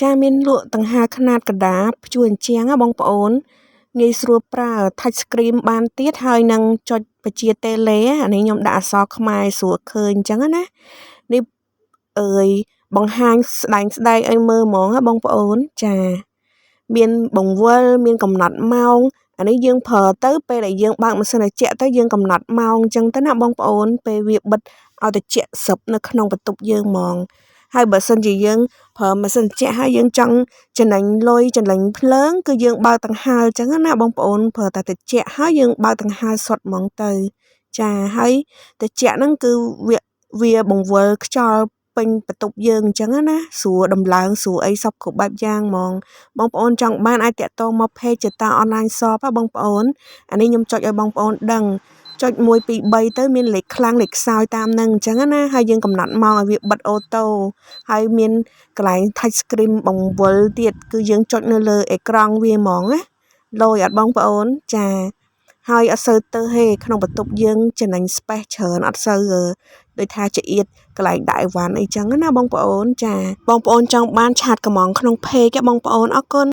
ចាមានលក់កង្ហារខ្នាតកដាព្យួរអញ្ជាំងណាបងប្អូនងាយស្រួលប្រើ touch screen បានទៀតហើយនឹងចុចបញ្ជាតេឡេអានេះខ្ញុំដាក់អក្សរខ្មែរស្រួលឃើញអញ្ចឹងណានេះអើយបង្ហាញស្ដែងស្ដែងឲ្យមើលហ្មងណាបងប្អូនចាមានបង្វិលមានកំណត់ម៉ោងអានេះយើងប្រើទៅពេលដែលយើងបើកម៉ាស៊ីនត្រជាក់ទៅយើងកំណត់ម៉ោងអញ្ចឹងទៅណាបងប្អូនពេលវាបិទឲ្យត្រជាក់សឹបនៅក្នុងបន្ទប់យើងហ្មងហើយបើសិនជាយើងប្រើម៉ាស៊ីនត្រជាក់ហើយយើងចង់ចំណេញលុយចំណេញភ្លើងគឺយើងបើកកង្ហារអញ្ចឹងណាបងប្អូនប្រើតែត្រជាក់ហើយយើងបើកកង្ហារសុទ្ធហ្មងទៅចាហើយត្រជាក់ហ្នឹងគឺវាវាបង្វិលខ្យល់ពេញបន្ទប់យើងអញ្ចឹងណាស្រួលដំឡើងស្រួលអីសពគ្រប់បែបយ៉ាងហ្មងបងប្អូនចង់បានអាចតាក់ទងមក page ជាតា online shop បងប្អូនអានេះខ្ញុំចុចឲ្យបងប្អូនដឹងចុច1 2 3ទៅមានលេខខ្លាំងលេខខ្សោយតាមនឹងអញ្ចឹងណាហើយយើងកំណត់ម៉ោងឲ្យវាបិទ auto ហើយមានកន្លែង touch screen បង្វិលទៀតគឺយើងចុចនៅលើអេក្រង់វាហ្មងណាលយអត់បងប្អូនចាហើយអត់សូវទៅទេក្នុងបន្ទប់យើងចំណេញ space ច្រើនអត់សូវដូចថាចៀតកន្លែងដាក់អីវ៉ាន់អីចឹងណាបងប្អូនចាបងប្អូនចង់បាន chat កំងក្នុង page បងប្អូនអរគុណ។